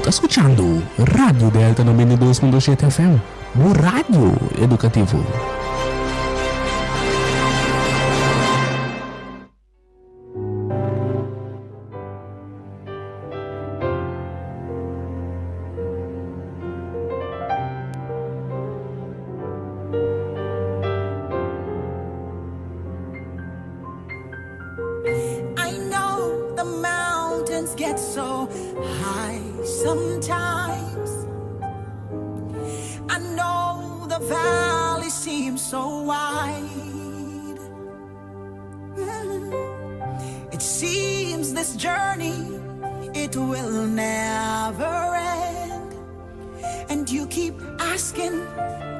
ta skuchando Radio Delta 92.7 FM, bo radio edukativo. I know the mountains get so high sometimes. I know the valley seems so wide. It seems this journey it will never end. And you keep asking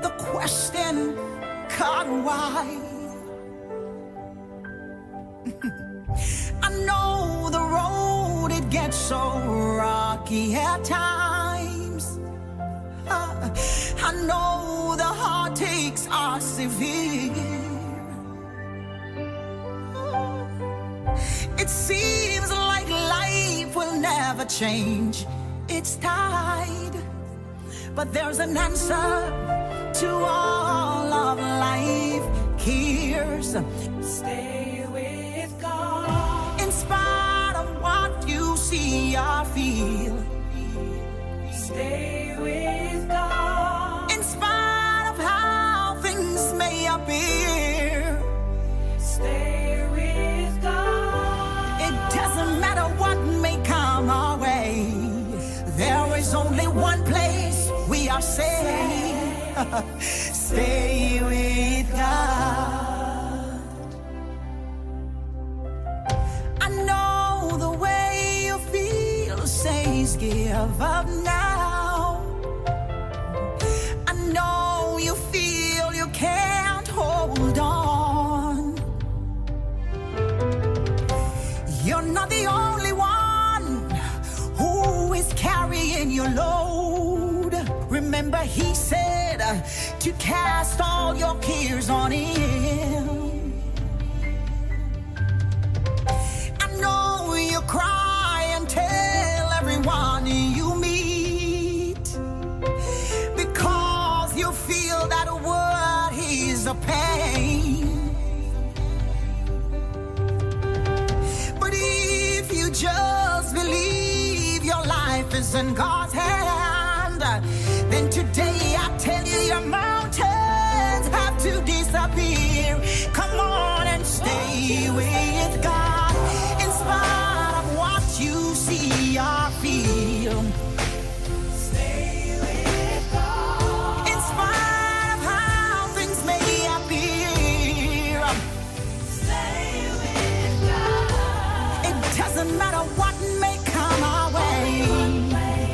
the question, God, why? I know the road it gets so rocky at times. Uh, I know the heartaches are severe. It seems like life will never change its tide. But there's an answer to all of life cares. Stay with God. In spite of what you see or feel. Stay with God. In spite of how things may appear. Stay with God. It doesn't matter what may come our way. There is only one place we are safe. Stay with God. I know the way you feel says give up now. I know you feel you can't hold on. You're not the only one who is carrying your load. Remember, he said to cast all your cares on him. I know you cry and tell everyone you meet because you feel that what is a pain. But if you just believe your life is in God's hand, then today I tell you your mountains have to disappear. Come on and stay with God in spite of what you see or feel. Stay with God. In spite of how things may appear, Stay with God. it doesn't matter what may come our way.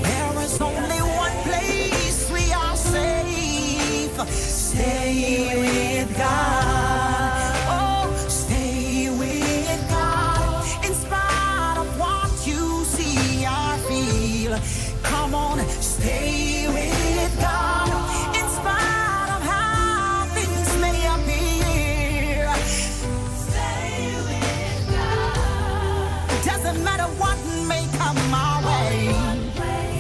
There is only one place we are safe. Stay with God. Oh, stay with God. In spite of what you see or feel. Come on, stay with God. In spite of how things may appear. Stay with God. It doesn't matter what may come our way.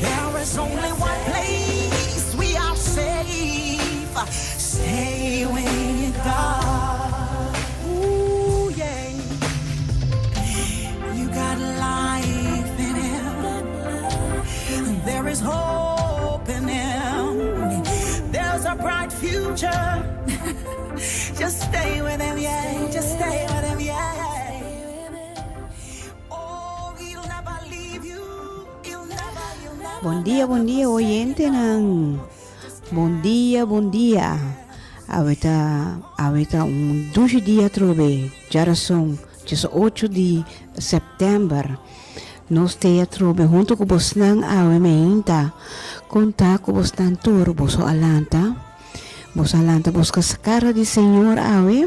There is only one place we are safe. Stay with God. Ooh, yeah. You got life in Him. There is hope in Him. There's a bright future. Just stay with Him, yeah. Just stay with Him, yeah. Oh, He'll never leave you. He'll never, he'll never. Bon dia, bon dia, oyentenan. Bon dia, bon dia. Awe ta, awe ta un dushi dia atrobe. Djarason, 18 di sèptèmber. Nos t'ei atrobe huntu ku bosnan awe meinta. Kon ta ku bosnan tur? Boso a lanta? Boso a lanta buska kara di Señor awe?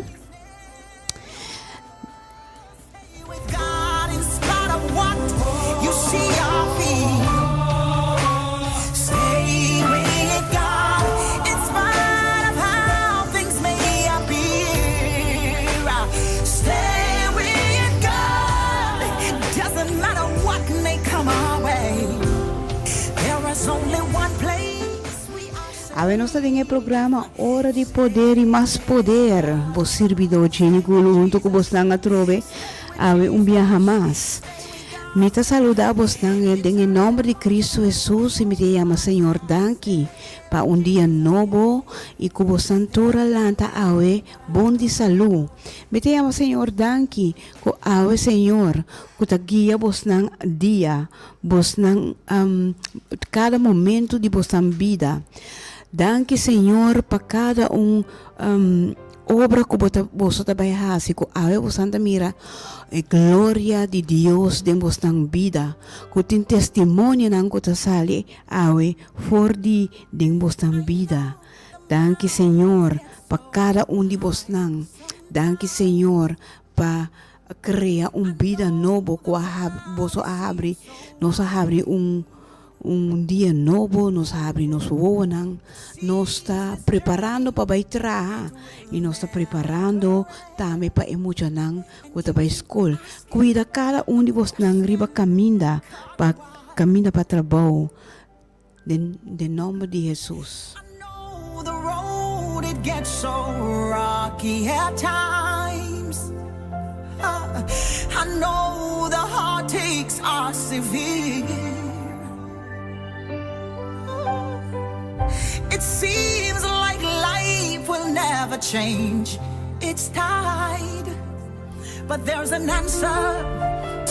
With God in spite of what you see or feel. Stay with God in spite of how things may appear. Stay with God. It doesn't matter what may come our way. There is only one place we are safe. Awe nos ta den e programa Ora di Poder y Mas Poder. Bo sirbidó Jenny Gulu hunto cu bosnan atrobe awe un biaha mas. Mi ta saluda bosnan den e nomber di Cristo Jesus y mi ta yama Señor danki pa un dia nobo y cu bosnan tur a lanta awe bon di salú. Mi ta yama Señor danki cu awe Señor cu ta guia bosnan dia, bosnan cada momento di bosnan bida. Danki Señor pa cada un obra cu bo ta boso ta bay haci cu awe bosan ta mira e gloria di Dios den bosnan bida cu tin testimonionan cu ta sali awe for di den bosnan bida. Danki Señor pa cada un di bosnan. Danki Señor pa crea un bida nobo cu a boso a habri nos a habri un un dia nobo nos a habri nos wowonan nos ta preparando pa bay traha y nos ta preparando tambe pa e muchanan cu ta bay school cuida cada un di bosnan riba caminda pa caminda pa trabou den den nomber di Hesus. I know the road it gets so rocky at times. I know the heartaches are severe. It seems like life will never change its tide. But there's an answer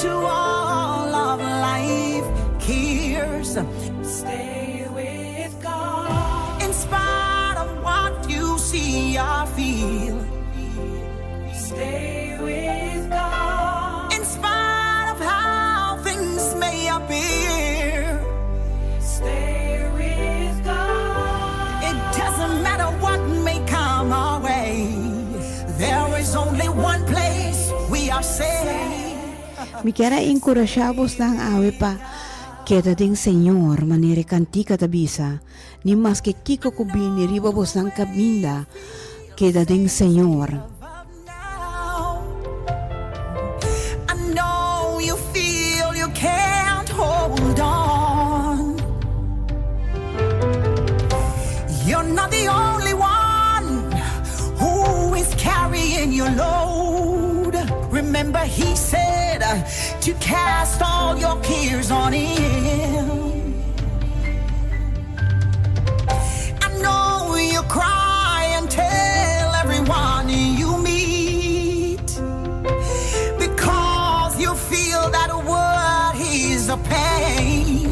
to all of life cares. Stay with God. In spite of what you see or feel. Stay with God. In spite of how things may appear. Stay with God. It doesn't matter what may come our way. There is only one place we are safe. Mi kier a enkurashá bosnan awe pa keda den Señor, manera e kantika ta bisa, ni maske kiko ku bini riba bosnan kaminda, keda den Señor. I know you feel you can't hold on. You're not the only one who is carrying your load. Remember, he said to cast all your cares on him. I know you cry and tell everyone you meet because you feel that what is a pain.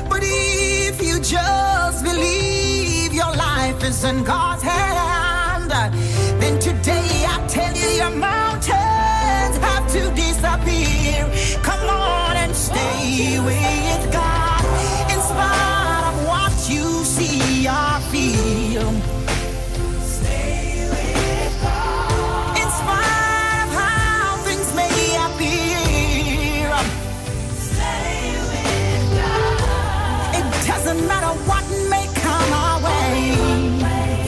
But if you just believe your life is in God's hand, then today I tell you your mountains have to disappear. Come on and stay with God in spite of what you see or feel. Stay with God. In spite of how things may appear. Stay with God. It doesn't matter what may come our way.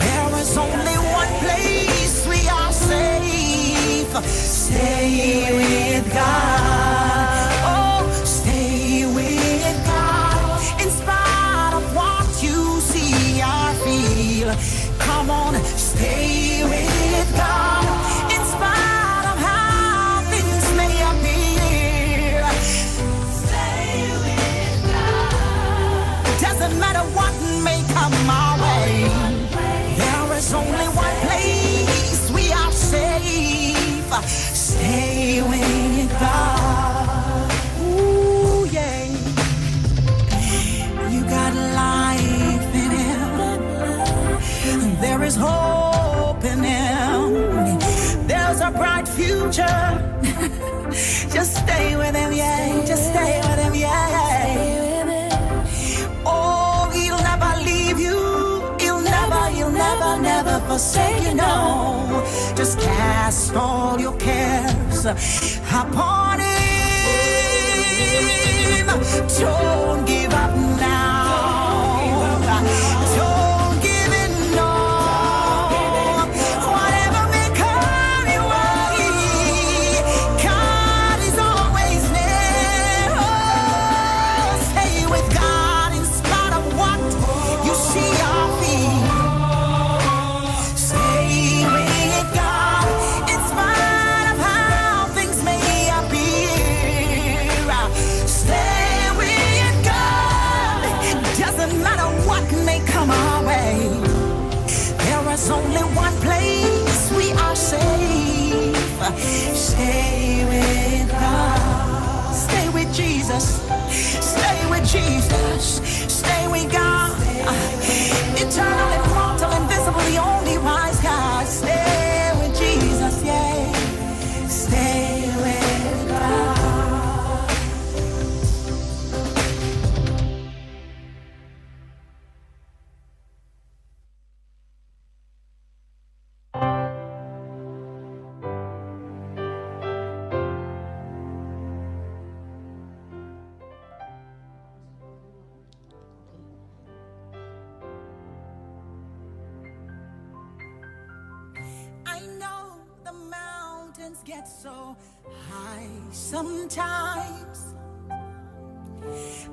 There is only one place we are safe. Stay with God. Oh, stay with God. In spite of what you see or feel. Come on, stay with God. In spite of how things may appear. Stay with God. Doesn't matter what may come our way. There is only one place we are safe. Stay with God. Ooh, yeah. You got life in Him. There is hope in Him. There's a bright future. Just stay with Him, yeah. Just stay with Him, yeah. Oh, he'll never leave you. He'll never, he'll never, never forsake you. No, just cast all your cares upon him. Don't give up now. Don't give in, no. Whatever may come your way, God is always near. Stay with God. Stay with Jesus. Stay with Jesus. Stay with God. Eternal, immortal, invisible, the only wise God. Stay with Jesus, yeah. Stay with God. I know the mountains get so high sometimes.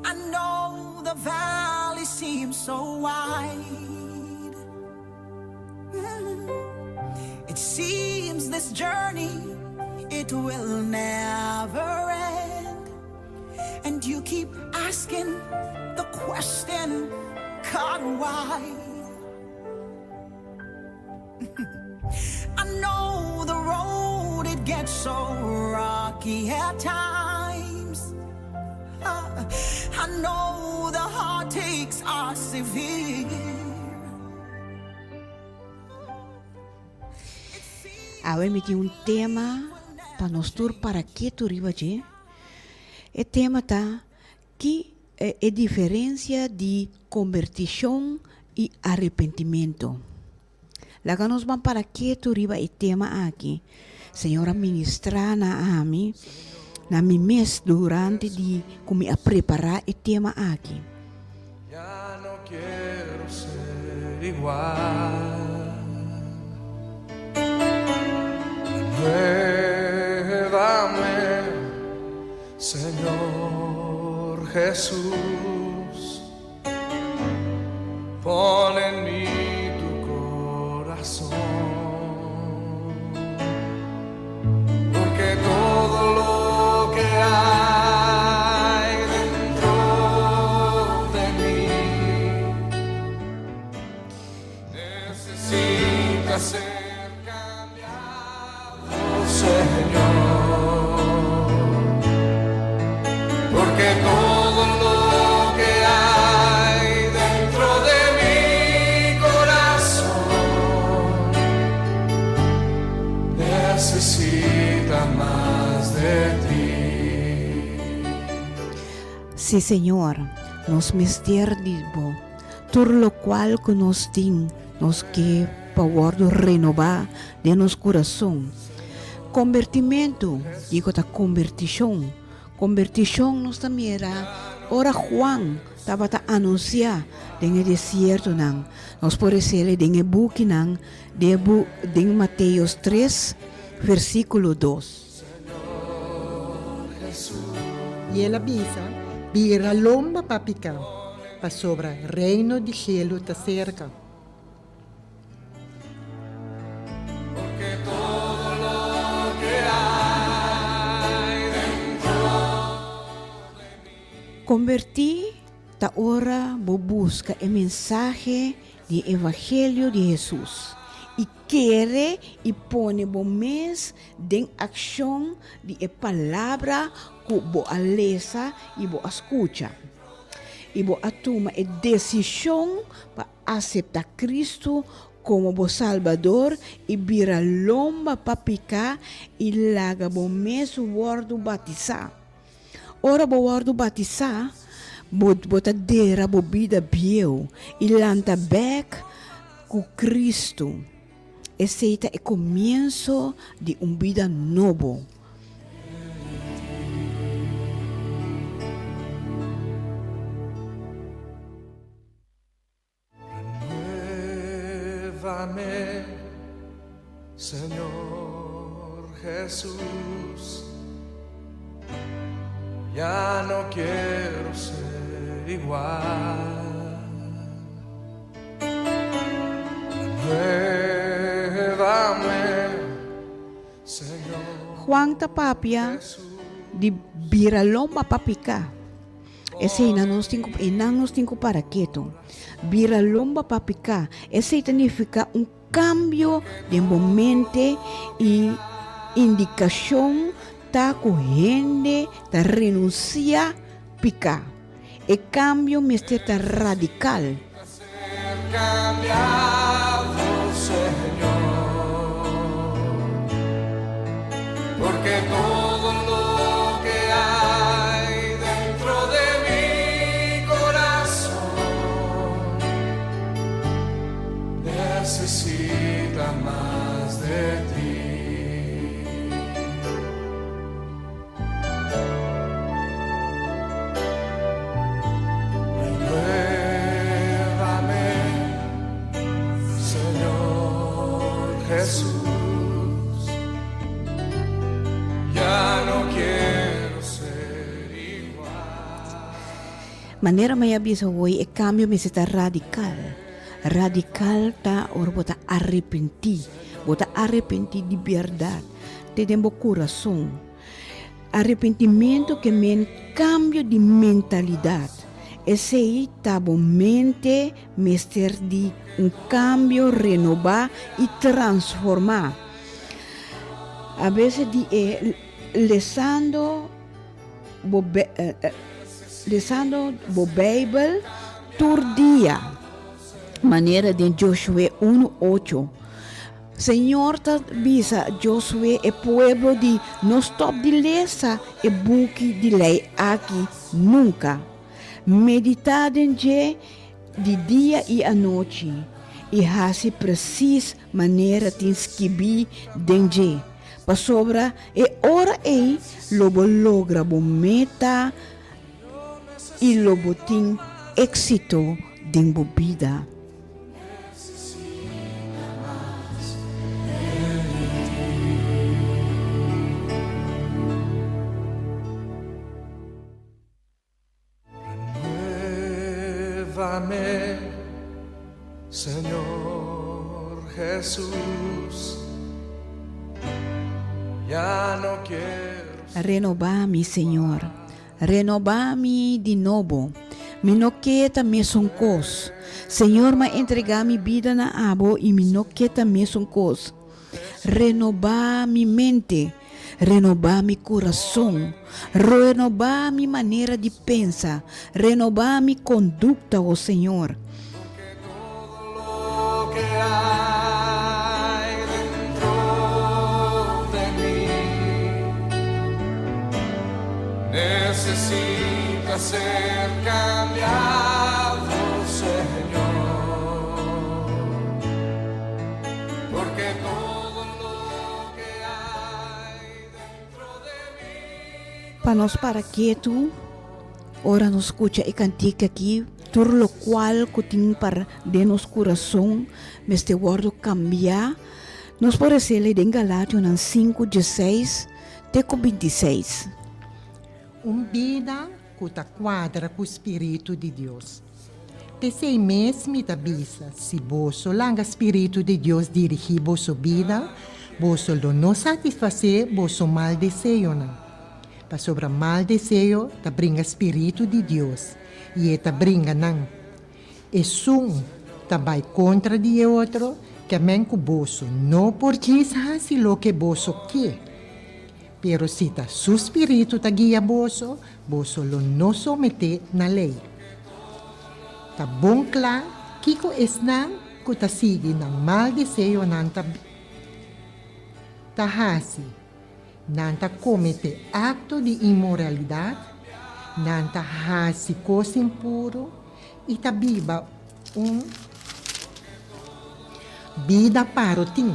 I know the valley seems so wide. Mm. It seems this journey it will never end. And you keep asking the question, God, why? I know the road it gets so rocky at times. Uh, I know the heartaches are severe. Awe mi tin un tema pa nos tur para ketu riba dje. E tema ta ki e diferencia di converticion y arepentimentu. Laga nos ban para ketu riba e tema aki. Señor a ministrá na ami, na mi mes durante di ku mi a prepará e tema aki. Ya no quiero ser igual. Renuévame, Señor Jesús. Pon en mi tu corazón. Porque todo lo que hay dentro de mí necesita ser cambiado, Señor. Porque todo lo que hay dentro de mi corazón necesita más de ti. Sí, Señor, nos mester di Bo. Tur lokual ku nos tin, nos ke pa wòrdu renobá den nos kurason. Kombertimentu, kiko ta kombertishon? Kombertishon nos ta mira ora Juan tabata anunsiá den e desiertonan. Nos por resele den e bukinan di e bu den Mateos tres, versíkulo dos. I el a bisa, Bira lomba pa piká, pasobra Reino di shelu ta serka. Kombertí ta ora bo buska e mensahe di e evangelio di Hesus i kere i pone bo mes den akshon di e palabra ku bo a lesa i bo a skucha, i bo a tuma e desishon pa Aseptá Kristu komo bo Salbador i bira lomba pa piká i laga bo mes wòrdu batisá. Ora bo wòrdu batisá, bo bo ta dera bo bida bieu i lanta bèk ku Kristu. Esei ta e komienso di un bida nobo. Renuévame, Señor Jesús. Ya no quiero ser igual. Renuévame, Señor Juan ta papia di bira lomba pa piká. Eseinan nos tin ku, einan nos tin ku para ketu. Bira lomba pa piká, esei ta nifiká un kambio den bo mente i Indikashon ta ku hende ta renunsiá piká. E kambio mester ta radikal. Manera mi a bisa hoy e cambio mester ta radical. Radical ta ora bo ta arepenti. Bo ta arepenti di berdad te den bo curason. Arepentimentu ke men kambio di mentalidat. Esei ta bo mente mester di un kambio renobá i transformá. A bes di e lesando bo lesando bo Beibel tur dia, manera den Josué unu ocho. Señor ta bisa Josué e pueblo di no stòp di lesa e buki di lei aki nunka. Meditá den dje di dia i anochi, i hasi presis manera tin skibí den dje, pasobra e ora ei lo bo logra bo meta i lo bo tin éksito den bo bida. Renuévame, Señor Jesús, ya no quiero Renobá mi, Señor. Renobá mi di nobo. Mi no ke ta mesun kos. Señor, m'a entregá mi bida na abo i mi no ke ta mesun kos. Renobá mi mente. Renobá mi kurason. Renobá mi manera di pensa. Renobá mi kondukta, o Señor. Pa nos para ketu ora nos skucha e kantika aki, tur lokual ku tin par den nos kurason mester wòrdu kambiá. Nos por hesele den Galationan sinku dieseis te ku bintiseis. Un bida ku ta kuadra ku spiritu di Dios. P'esei mes mi ta bisa, si boso laga spiritu di Dios dirigí boso bida, boso lo no satisfasé boso mal deseonan. Pasobra mal deseo ta bringa spiritu di Dios, i e ta bringa nan. Esun ta bai kontra di e otro, ke men ku boso no por djis hasi loke boso ke. Pero si ta su spiritu ta guia boso, boso lo no someté na lei. Ta bon kla kiko esnan ku ta sigui nan mal deseonan ta ta hasi, nan ta kometé akto di inmoralidat, nan ta hasi kos impuru i ta biba un bida parotin.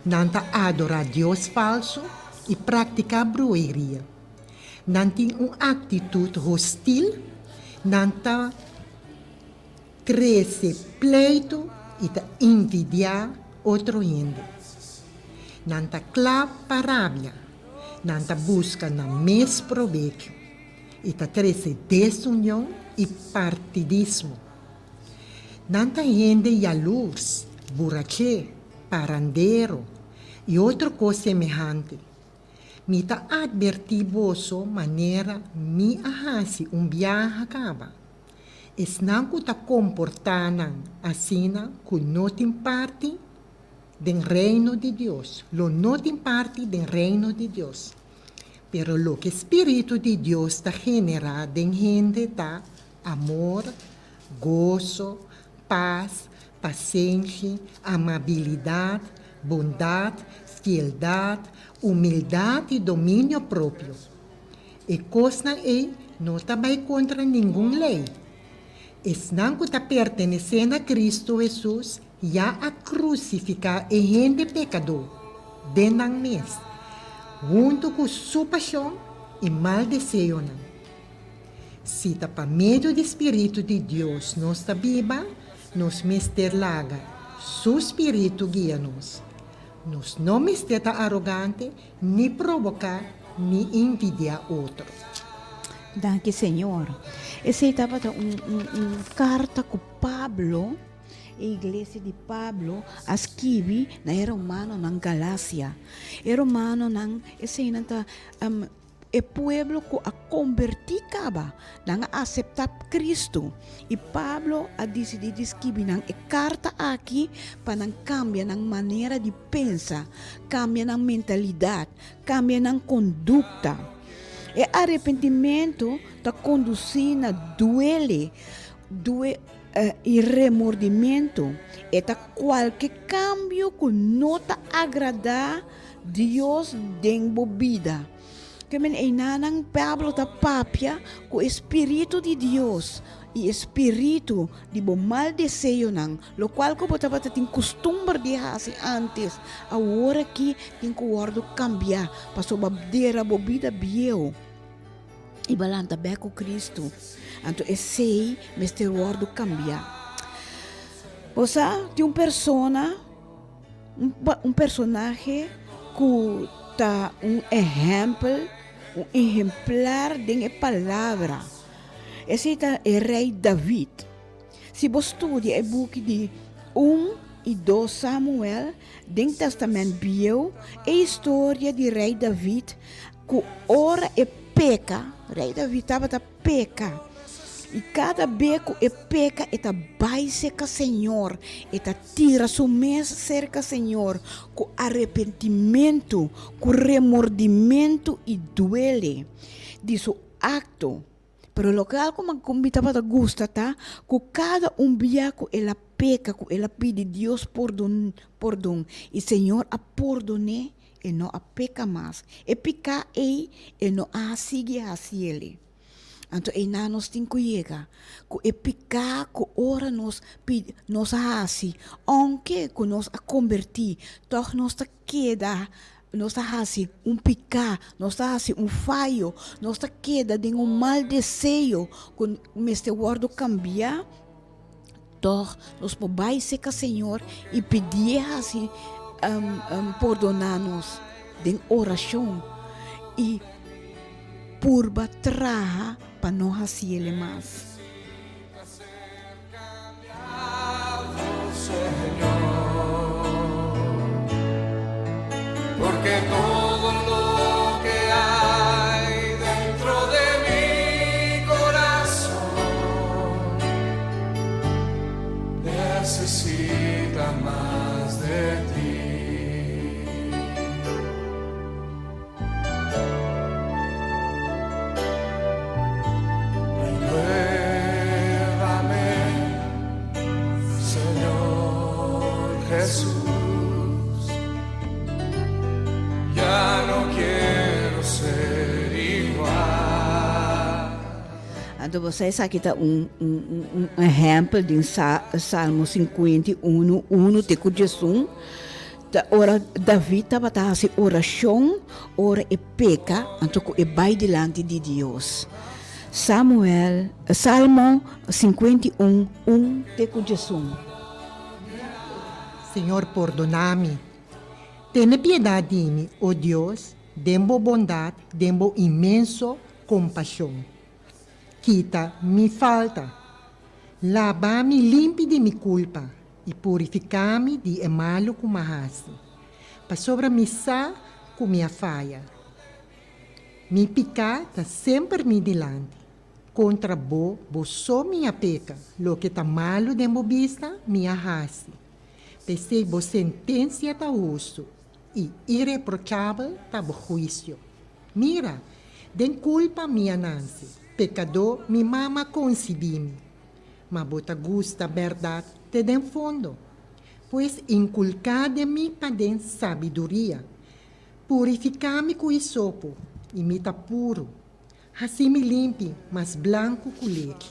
Nan ta adorá dios falsu i praktiká brueria. Nan tin un aktitut hostil, nan ta trese pleitu i ta envidiá otro hende. Nan ta kla pa rabia, nan ta buska nan mes probecho i ta trese desunion i partidismo. Nan ta hende yalurs, buraché, parandero i otro kos semehante. Mi ta atvertí boso manera mi a hasi un biaha kaba. Esnan ku ta komportá nan asina ku no tin parti. den Reino di Dios, lo no tin parti den Reino di Dios. Pero loke spiritu di Dios ta generá den hende ta amor, goso, pas, pasenshi, amabilidat, bondat, fieldat, humildat i dominio propio. E kosnan ei no ta bai kontra ningun lei. Esnan ku ta pertenesé na Kristu Hesus ya a krusifiká e hende pekadó den nan mes, huntu ku su pashon i mal deseonan. Si ta pa medio di spiritu di Dios nos ta biba, nos mester laga su spiritu guia nos. Nos no mester ta arogante ni proboká ni envidiá otro. Danki Señor. Esei tabata un un un karta ku Pablo, e iglesia di Pablo, a skibi na e romanonan Galasia. E romanonan, eseinan ta E pueblo ku a kombertí kaba, nan a aseptá Kristu, i Pablo a disidí di skibi nan e karta aki pa nan kambia nan manera di pensa, kambia nan mentalidat, kambia nan kondukta. E arepentimentu ta kondusí na duele, due, i remordimentu. E ta kualke kambio ku no ta agradá Dios den bo bida. Ke men einanan Pablo ta papia ku e spiritu di Dios i e spiritu di bo mal deseonan, lokual ku bo tabata tin kustumber di hasi ántes, awor aki tin ku wòrdu kambiá, pasobra bo dera bo bida bieu i bo a lanta bèk ku Kristu. Anto esei mester wòrdu kambiá. Bo sa, tin un persona. Un personahe ku ta un ehèmpel, un ehemplar den e Palabra. Esei ta e rei David. Si bo studia e buki di un i dos Samuel den Tèstamènt Bieu, e historia di rei David ku ora e peka, rei David tabata peka. I kada be ku e peka e ta bai serka Señor, e ta tira su mes serka Señor ku arepentimentu, ku remordimentu i duele di su akto. Pero loke algu ku mi tabata gusta ta ku kada un bia ku el a peka, ku el a pidi Dios pordon, pordon, i Señor a pordon'é, e no a peka mas. E piká ei e no a sigui hasiel. Anto einan nos tin ku yega ku e piká ku ora nos pidi nos a hasi, ounke ku nos a kombertí, tòg nos ta keda, nos ta hasi un piká, nos ta hasi un fayo, nos ta keda den un mal deseo ku mester wòrdu kambiá. Tòg nos por bai serka Señor i pidié hasi pordoná nos den orashon i purba traha pa no hasiel mas. Anto bo sa esaki ta un un ehèmpel den Salmo 51, unu te ku diesun. Ta ora David tabata hasi orashon ora e peka, anto ku e bai dilanti di Dios. Samuel, Salmo 51, un te ku diesun. Señor, pordoná mi. Tene piedat di mi, o Dios, den bo bondat, den bo inmenso kompashon. Kita mi falta. Laba mi limpi di mi kulpa i purifiká mi di e malu ku m'a hasi, pasobra mi sa ku mi a faya. Mi piká ta semper mi dilanti. Kontra bo, bo so mi a peka, loke ta malu den bo bista, mi a hasi. P'esei bo sentensia ta hustu i ireprochabel ta bo huisio. Mira, den kulpa mi a nanse, pekadó mi mama a konsibí mi. Ma bo ta gusta bèrdat te den fondo. Pues inkulká den mi paden sabiduria. Purifiká mi ku isopo, i mi ta puru. Hasi mi limpi, mas blanku ku lechi.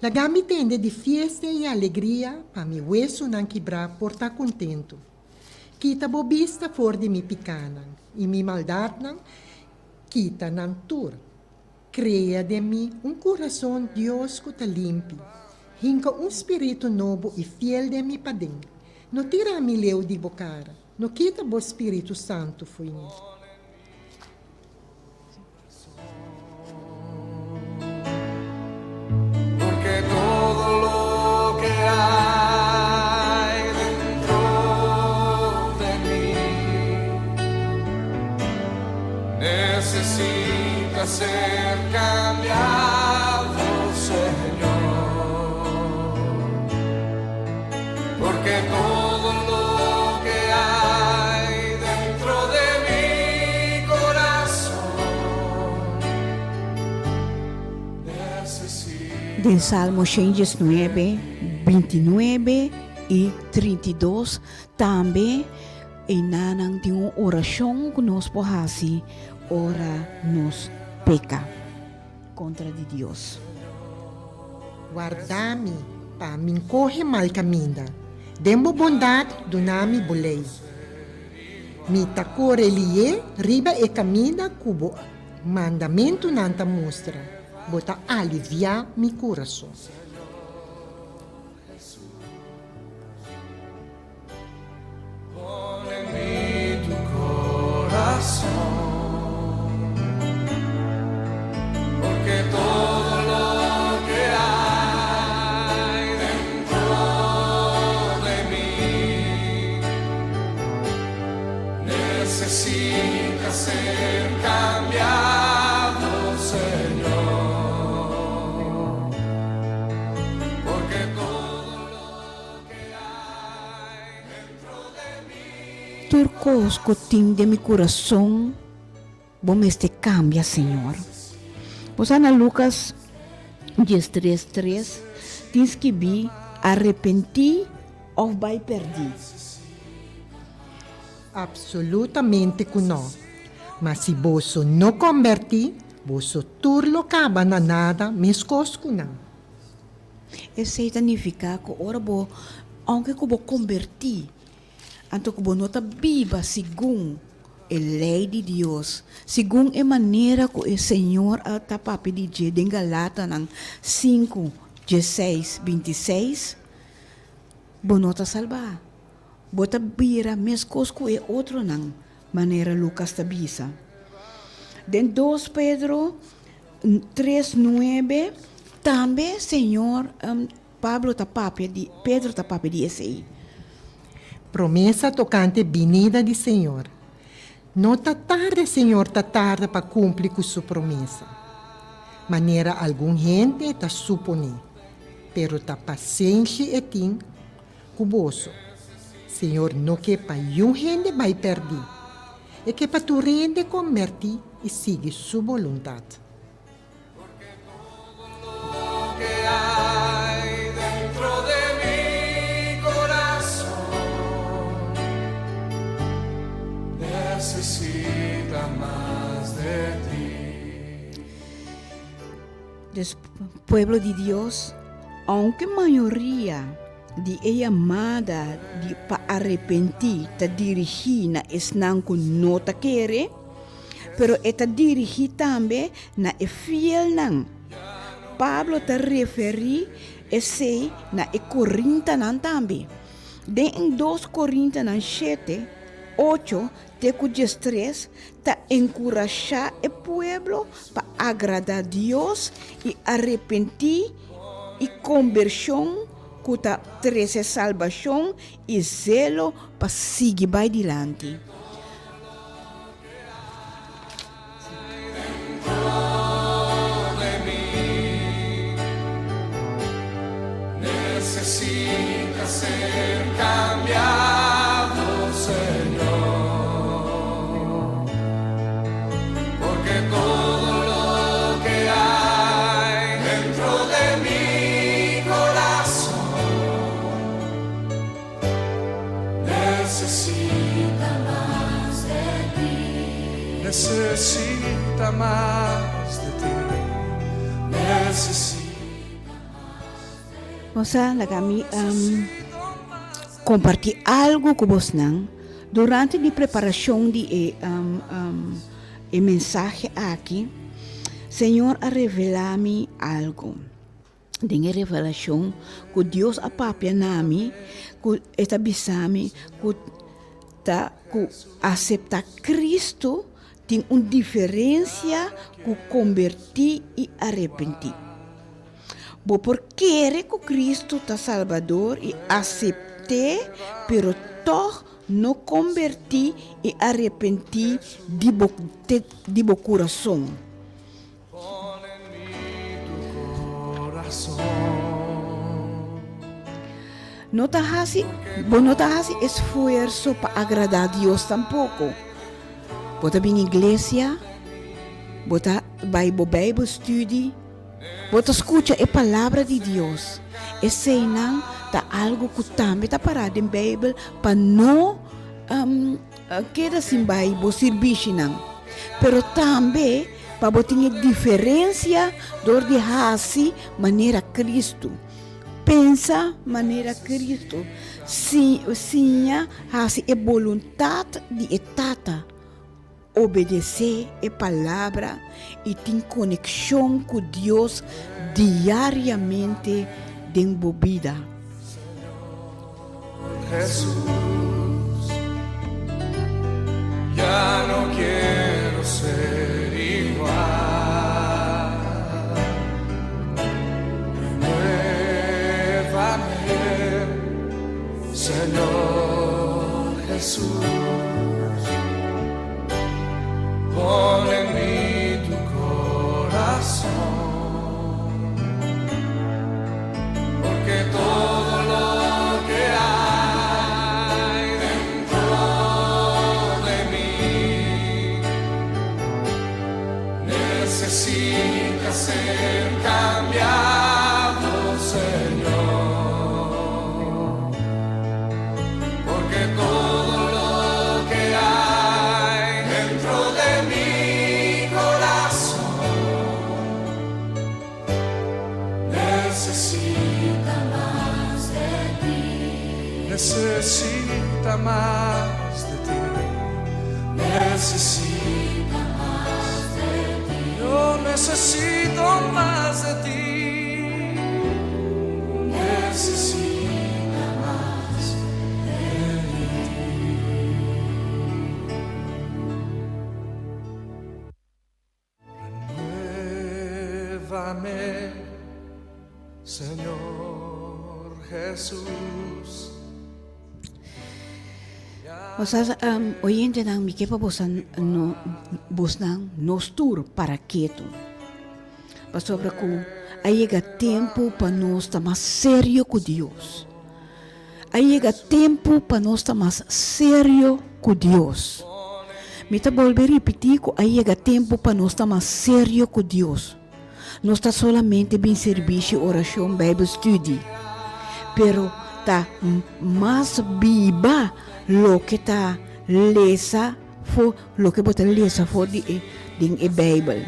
Laga mi tende di fiesta i alegria pa mi wesunan kibrá por ta kontentu. Kita bo bista for di mi pikánan, i mi maldatnan, kita nan tur. Krea den mi un kurason Dios ku ta limpi. Hinka un spiritu nobo i fiel den mi paden. No tira mi leu di bo kara, no kita bo spiritu santu fo'i mi. Porque todo lo que hay dentro de mí necesita ser cambiado, Señor. Porque todo lo que hay dentro de mi corazón necesita. Den Salmo 119, 29 i 32 tambe einanan tin un orashon ku nos por hasi ora nos peka kontra di Dios. Warda mi pa mi nkohe mal kaminda, den bo bondat duna mi bo lei. Mi ta kore lié riba e kaminda ku bo mandamentunan ta mustra, bo ta aliviá mi kurason. Pon en mi tu corazón, porque todo lo que hay dentro de mí necesita ser cambiado, Señor, porque todo lo Tur kos ku tin den mi kurason bo mester kambia, Señor. Bo sa na Lukas diestres tres tin skibí arepentí òf bai pèrdí. Absolutamente ku nò. Ma si boso no kombertí, boso tur lo kaba na nada meskos ku nan. Esei ta nifiká ku ora bo, ounke ku bo kombertí, anto ku bo no ta biba segun e lei di Dios, segun e manera ku e Señor a ta papia di dje den Galatanan sinku, dieseis, bintiseis, bo no ta salbá. Bo ta bira meskos ku e otronan, manera Lukas ta bisa. Den dos Pedro tres nuebe, tambe Señor Pablo ta papia di, Pedro ta papia di esei. Promesa tokante binida di Señor. No ta tarde Señor ta tarda pa kumpli ku su promesa, manera algun hende ta suponé, pero ta pasenshi e tin ku boso. Señor no ke pa yun hende bai pèrdí. E ke pa tur hende kombertí i sigui su boluntat. Dus pueblo di Dios, ounke mayoria di e yamada di pa arepentí ta dirigí na esnan ku no ta kere, pero e ta dirigí tambe na e fielnan. Pablo ta referí esei na e korintanan tambe. Den dos Korintanan shete, ocho te ku diestres ta enkurashá e pueblo pa agradá Dios i arepentí i kombershon ku ta trese salbashon i zelo pa sigui bai dilanti. Necesita mas de ti. Necesita. Bosa, laga mi um, kompartí algu ku bosnan. Durante di preparashon di e, um, um, e mensahe aki, Señor a revelá mi algu. Den e revelashon ku Dios a papia na mi, ku e ta bisa mi ku ta ku aseptá Cristo tin un diferensia ku kombertí i arepentí. Bo por kere ku Cristo ta Salbador i asept'é, pero tòg no kombertí i arepentí di bo di bo kurason. No ta hasi, bo no ta hasi esfuerso pa agradá Dios tampoko. Bo ta bin iglesia, bo ta bai bo Bijbelstudie, Bo ta skucha e Palabra di Dios. Eseinan ta algu ku tambe ta pará den Beibel pa no keda sin bai bo sirbishinan, pero tambe pa bo tin e diferensia dor di hasi manera Kristu. Pensa manera Kristu, siña hasi e boluntat di e Tata. Obedesé e Palabra i tin konekshon ku Dios diariamente den bo bida. Jesús, ya no quiero ser igual. Renuévame, Señor Jesús. Pon en mi tu corazón, porque todo lo que hay dentro de mí necesita ser cambiado, Señor. Porque todo lo que hay dentro de mi corazón necesita más de ti. Necesita más de ti. Necesita más de ti. Yo necesito más de ti. Necesita más de ti. Renuévame, Señor Jesús. Osas um, oyentenan, mi ke pa bosan no, bosnan nos tur para ketu. Pasobra ku a yega tempu pa nos ta mas serio ku Dios. A yega tempu pa nos ta mas serio ku Dios. Mi ta bolbe ripití ku a yega tempu pa nos ta mas serio ku Dios. Nos ta solamente bin sirbishi, orashon, Bijbelstudie, pero ta mas biba loke ta lesa for loke bo ta lesa for di e den e Bijbel.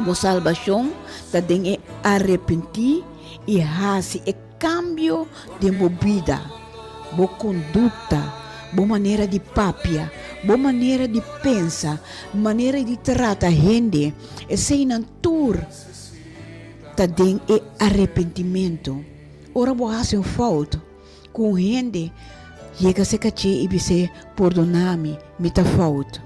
Bo salbashon ta den e arepentí i hasi e Kambio den bo bida, bo kondukta, bo manera di papia, bo manera di pensa, manera di trata hende, eseinan tur ta den e arepentimentu. Ora bo hasi un fout ku un hende, yega serka dje i bis'é, Pordona mi, mi ta fout.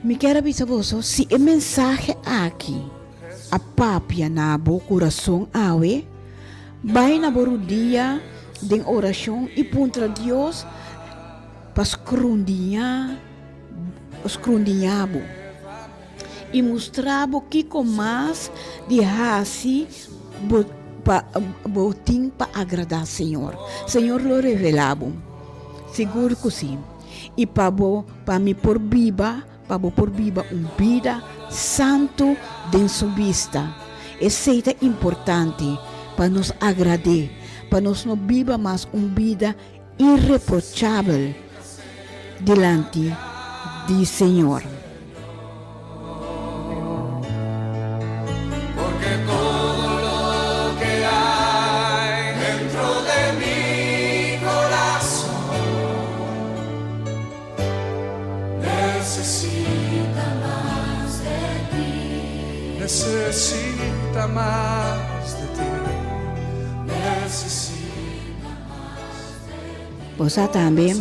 Mi kier a bisa boso, si e mensahe aki a papia na bo kurason awe, bai na bo rudia den orashon i puntra Dios pa skrundiñá skrundiñá bo i mustra bo kiko mas di hasi bo pa bo tin pa agradá Señor. Señor lo revelá bo, sigur ku si. I pa bo pa mi por biba. Pa bo por biba un bida santu den su bista. Esei ta importante pa nos agrad'é, pa nos no biba mas un bida ireprochabel. dilanti di Señor. Bo sa tambe,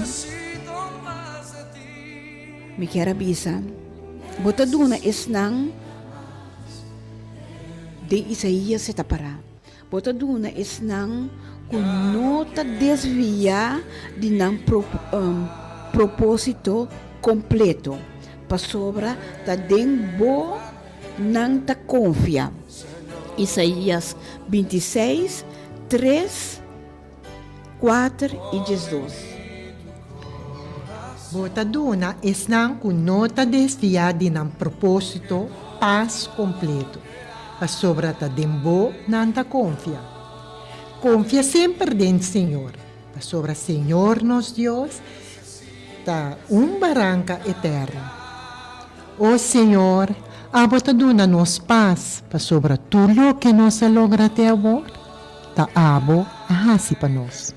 mi kier a bisa, bo ta duna esnan den Isaías e ta pará, bo ta duna esnan ku no ta desviá di nan propósito kompleto, pasobra ta den bo nan ta konfia. Isaías 26, 3. 4 i 12. Bo ta duna esnan ku no ta desviá di nan propósito pas kompleto, pasobra ta den bo nan ta konfia. Konfia semper den Señor, pasobra Señor nos Dios ta un baranka eterno. O Señor, abo ta duna nos pas, pasobra tur loke nos a logra te awor, Ta abo a hasi pa nos.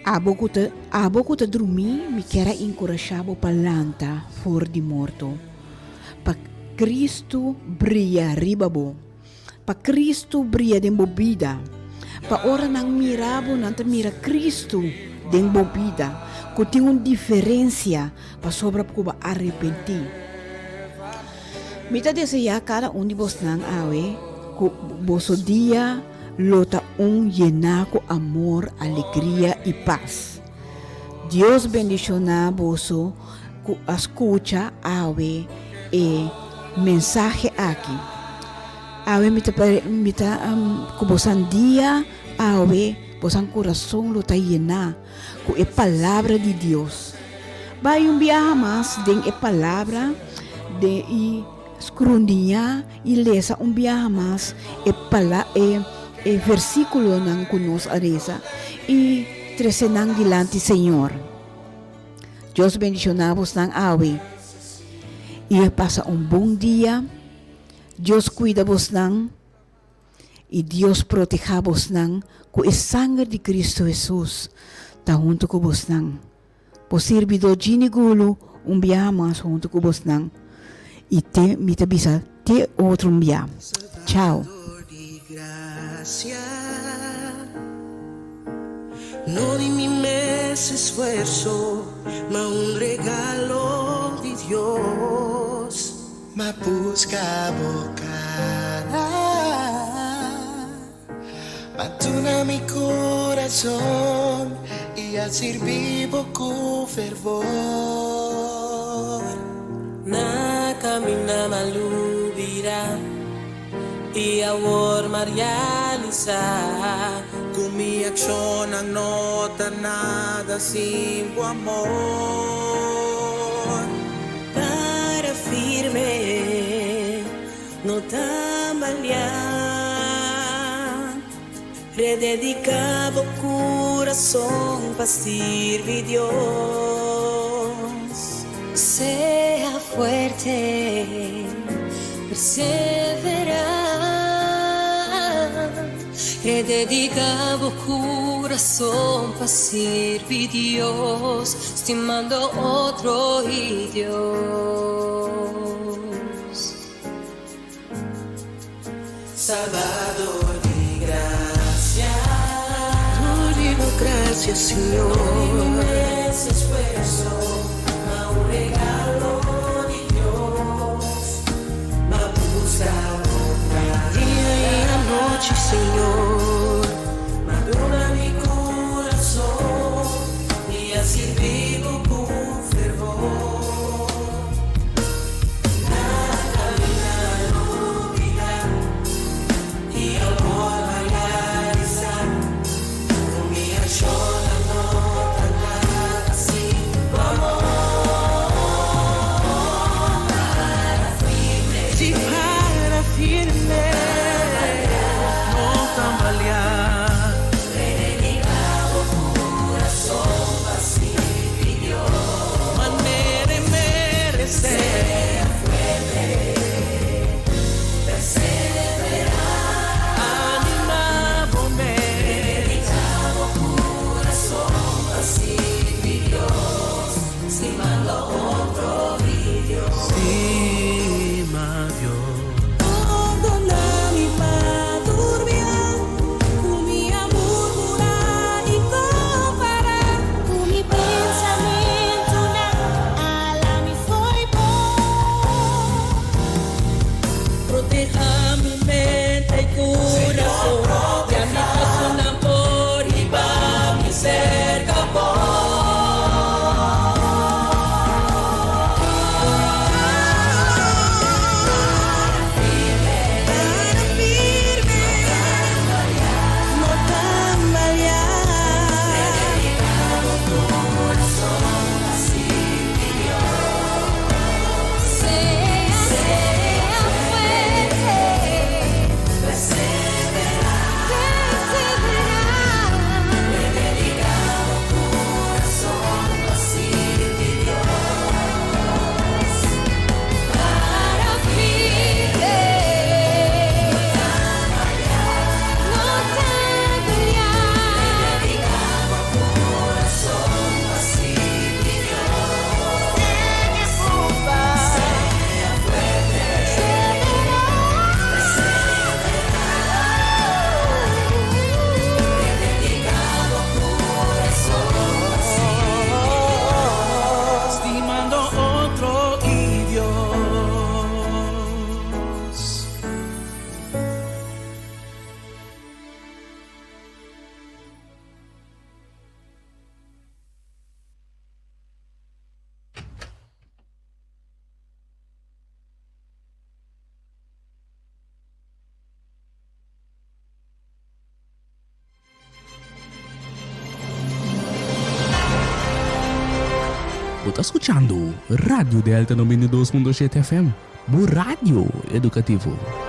Abo ku ta abo ku ta drumí, mi kier a enkurashá bo pa lanta for di morto. Pa Cristo bria riba bo. Pa Cristo bria den bo bida. Pa ora nan mira bo, nan ta mira Cristo den bo bida, cu tin un diferencia pasobra cu bo a arepenti. Mi ta desea cada un di bosnan awe cu boso dia lo ta un yena cu amor, alegria y paz. Dios bendiciona boso. Ku a skucha awe e mensahe aki. Awe mi ta mi ta ku bosan dia awe bosan kurason lo ta yená ku e palabra di Dios. Bai un biaha mas den e palabra de i skrundiñá i lesa un biaha mas e pala e e versíkulonan ku nos a resa i trese nan dilanti Señor. Dios bendiciona bosnan awe y e pasa un bon dia. Dios cuida bosnan y Dios proteha bosnan cu e sanger di Cristo Jesus ta hunto cu bosnan. Bo sirbidor Ginny Gulu un biaha mas hunto cu bosnan y te mi ta bisa te otro un bia. Chao. No di mi mes esfuerso, ma un regalo di Dios. Ma busca bo cara, ma duna mi corazon y a sirbi bo cu fervor. Na camina malu bira. I awor m'a realisá. Ku mi akshonnan no ta nada sin bo amor. Para firme, no tambaleá. Redediká bo kurason pa sirbi Dios. Sea fuerte, perseverá. Redediká bo kurason pa sirbi Dios, stimando otro i Dios. Salvador di gracia. Dor di bo gracia, Señor. No di mi mes esfuerzo, ma un regalo di Dios. Ma busca bo cara. Dia y anochi, Señor. Ma duna mi corazon y a sirbi bo cu fervor. Bo ta skuchando Radio Delta 92.7 FM, bo radio edukativo.